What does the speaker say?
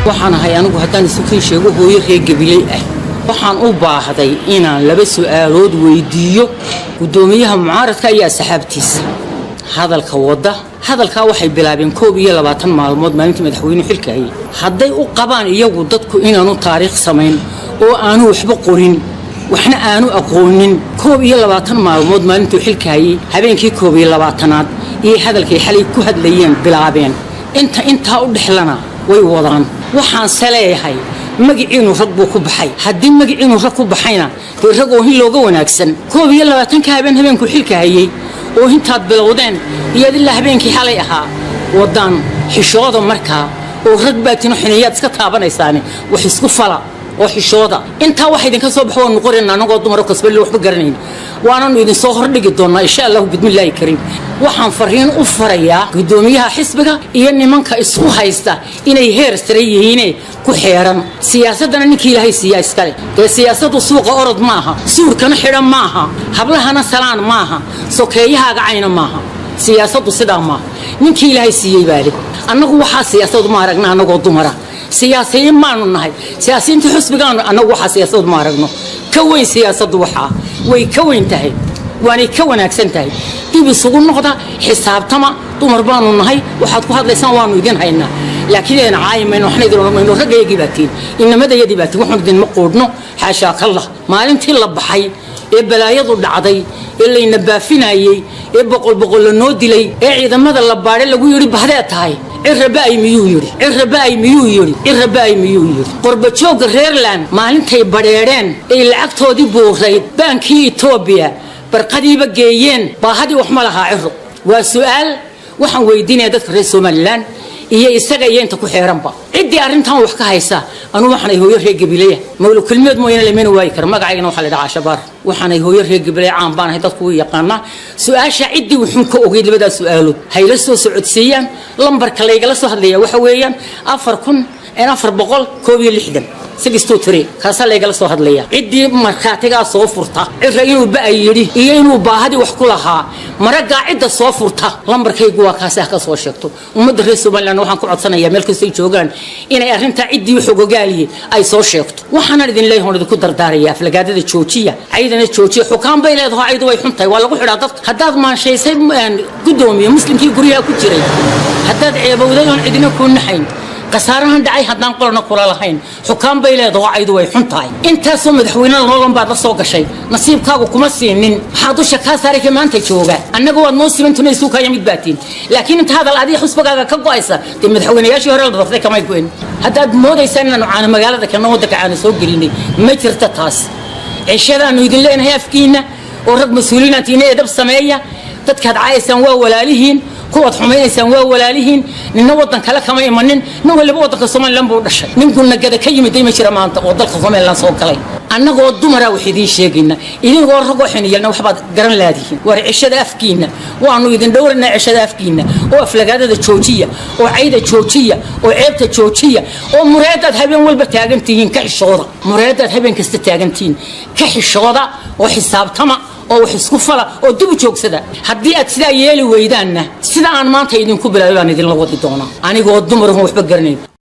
Waxaan ahay anigu, haddaan isu kii sheego, hooyo reer Gabiley ah. Waxaan u baahday inaan laba su'aalood weydiiyo guddoomiyaha mucaaradka iyo asxaabtiisa hadalka wadda. Hadalkaa waxay bilaabeen 21 maalmood maalintii madaxweynuhu xilka hayay. Hadday u qabaan iyagu dadku inaanu taariikh samayn oo aanu waxba qorin, waxna aanu aqoonin, 21 maalmood maalintuu xilka hayay, habeenkii 21aad iyo hadalkay xalay ku hadlayeen bilaabeen. Inta intaa u dhexlana way wadaan. Waxaanse leeyahay, magiciinu rag buu ku baxay. Haddii magiciinu rag ku baxayna, dee rag oohin looga wanaagsan. 21ka habeen, habeenkuu xilka hayay oo hintaad bilowdeen iyaad ilaa habeenkii xalay ahaa wadaan. Xishooda markaa oo rag baatino, xiniyaad iska taabanaysaane wax isku fala oo xishooda. Intaa waxa idinka soo baxo waanu qorayna anagoo dumaro kasballe waxba garanayn, waananu idinsoo hordhigi doonnaa, insha Allahu bidmillaahi kariim. Waxaan fariin u farayaa guddoomiyaha xisbiga iyo nimanka isku haysta inay heer sare yihiine ku xeeran siyaasaddana. Ninkii Ilaahay siiyaa iskale. Dee siyaasaddu suuqa orod maaha, suurkana xidhan maaha, hablahana salaan maaha, sokeeyahaaga cayna maaha. Siyaasaddu sidaa maaha. Ninkii Ilaahay siiyey baale. Annagu waxaa siyaasadu ma aragna. Annagoo dumara siyaasiyiin maanu nahay, siyaasiyiinta xusbigaanu. Annagu waxaa siyaasadu ma aragno. Ka weyn siyaasaddu, waxaa way ka weyn tahay, waanay ka wanaagsan tahay. Dib isugu noqda, xisaabtama. Dumar baanu nahay, waxaad ku hadlaysaan waanu idin haynaa, laakiin idin caayi mayno, waxna idin odhan mayno. Raggayagii baa tiin, inamadayadii baa tiin, waxaan idinma quudhno, xaashaa kallah. Maalintii la baxay ee balaayadu dhacday ee layna baafinayey ee boqol boqol la noo dilay ee ciidamada la baadhay lagu yidhi bahdee tahay, Cirra ba'ay miyuu yidhi? Cirra ba'ay miyuu yidhi? Cirra ba'ay miyuu yidhi? Qorbajoogga reerland maalintay badheedheen ay lacagtoodii buurayd baankii Etoobiya barqadiiba geeyeen, baahadii wax ma lahaa Ciro? Waa su'aal waxaan weydiinaya dadka reer Somalilan iyo isaga iyo inta ku xeeranba, ciddii arrintan wax ka haysa. Anuu waxaanay hooyo reer Gabileya, mawlo kelmeed mooyane lamana waayi kara. Magacaygana waxaa la dhahaa Shabaar. Waxaanay hooyo reer Gabiley, caan baan ahay, dadku u yaqaanaa. Su-aasha ciddii wuxuun ka ogeyd labadaas su-aalood hayla soo socodsiiyaan. Lambarka laygala soo hadlaya waxa weeyaan 4461 623. Kaasaa laygala soo hadlaya. Ciddii markhaatigaa soo furta Cira inuu ba'ay yidhi iyo inuu baahadii wax ku lahaa, maraggaa cidda soo furta, lambarkaygu waa kaasi, ha ka soo sheegto. Ummadda reer Somaliland waxaan ku codsanayaa meel kastay joogaan inay arrintaa ciddii xogogaaliye ay soo sheegto. Waxaanan idin leeyahay oon idinku dardaaraya, aflagaadada joojiya, caydana joojiya. Xukaan bay leedaho, caydu way xun tahay, waa lagu xidhaa dadka. Haddaad maanshaysay, guddoomiye, muslimkii guryaha ku jiray haddaad ceebowday oon cidina kuu naxayn, khasaarahan dhacay haddaan qolna kula lahayn, xukaan bay leedaho, caydu way xun tahay. Intaasoo madaxweyne nololan baad la soo gashay, nasiibkaagu kuma siinin. Maxaa dusha kaa saaray ka maanta jooga? Annaga waad noo simantuna, isuukaya mid baatiin. Laakiin inta hadal adiga xusbigaaga ka go'aysa, dee madaxweynayaashii hore la doortay kamay go'in. Haddaad moodaysaan inaanu caano magaalada kana waddanka caano soo gelinay, ma jirta taas. Ceshadaanu idin leenahay afkiinna oo rag mas-uuliinaantiina edab sameeya. Dadkaad caayaysaan waa walaalihiin, kuwaad xumaynaysaan waa walaalihiin. Nina waddan kale kama imanin, nin waliba waddanka Somalilan buu dhashay. Nin gunagada ka yimiday ma jira maanta oo dalka Somalilan soo galay. Annagoo dumaraa wax idiin sheegayna, idinkoo ragoo xiniyalna waxbaad garan laadihiin. War ceshada afkiinna, waanu idin dhowranaa. Ceshada afkiinna oo aflagaadada joojiya, oo cayda joojiya, oo ceebta joojiya, oo mureedaad habeen walba taagantihiin ka xishooda. Mureedaad habeen kasta taagantihiin ka xishooda, oo xisaabtama, oo wax isku fala, oo dib u joogsada. Haddii aad sidaa yeeli weydaanna, sida aan maanta idinku bilaabay baan idinla wadi doonaa, anigoo dumarahon waxba garanayn.